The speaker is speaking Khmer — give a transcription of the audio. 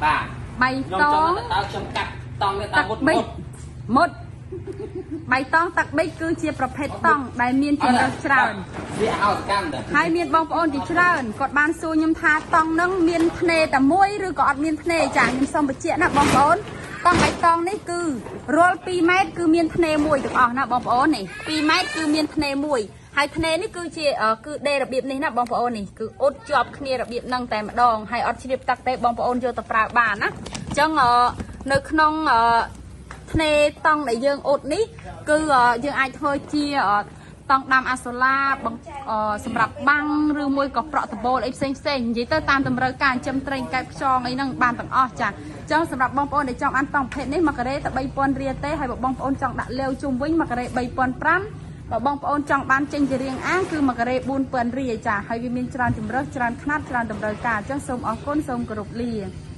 បាទ បៃ ខ្ញុំ ត ចង់ ង តើខ្ញុំកាត់តង់នេះតាម ទឹក មុត ប៊ិច មុត មុតបៃតងទឹកប៊ិចគឺជាប្រភេទតង់ដែលមានជម្រើសច្រើន វាអោសកម្មដែរ ហើយមានបងប្អូនជាច្រើនគាត់បានសួរខ្ញុំថាតង់នឹងមានធ្នេតែមួយឬក៏អត់មានធ្នេចាខ្ញុំសូមបញ្ជាក់ណាបងប្អូនតង់បៃតងនេះគឺរាល់2ម៉ែត្រគឺមានធ្នេមួយទាំងអស់ណាបងប្អូននេះ2ម៉ែត្រគឺមានធ្នេមួយហើយធ្នេនេះគឺជាគឺដេរបៀបនេះណាបងប្អូននេះគឺអ៊ុតជាប់គ្នារបៀបហ្នឹងតែម្ដងហើយអត់ជ្រាបទឹកទេបងប្អូនយកទៅប្រើបានណាអញ្ចឹងនៅក្នុងធ្នេតង់ដែលយើងអ៊ុតនេះគឺយើងអាចធ្វើជាតង់ដាំអាសូឡាបងសម្រាប់បាំងឬមួយក៏ប្រក់ដបូលអីផ្សេងផ្សេងនិយាយទៅតាមតម្រូវការចិញ្ចឹមត្រីកែបខ្យងអីហ្នឹងបានទាំងអស់ចាអញ្ចឹងសម្រាប់បងប្អូនដែលចង់អានតង់ប្រភេទនេះមួយការ៉េតែ3000រៀលទេហើយបើបងប្អូនចង់ដាក់លាវជុំវិញមួយការ៉េ3500បើបងប្អូនចង់បានចេញជារៀងអាងគឺមួយការ៉េ4000រៀលចាហើយវាមានច្រើនជម្រើសច្រើនខ្នាតច្រើនតម្រូវការអញ្ចឹងសូមអរគុណសូមគោរពលា។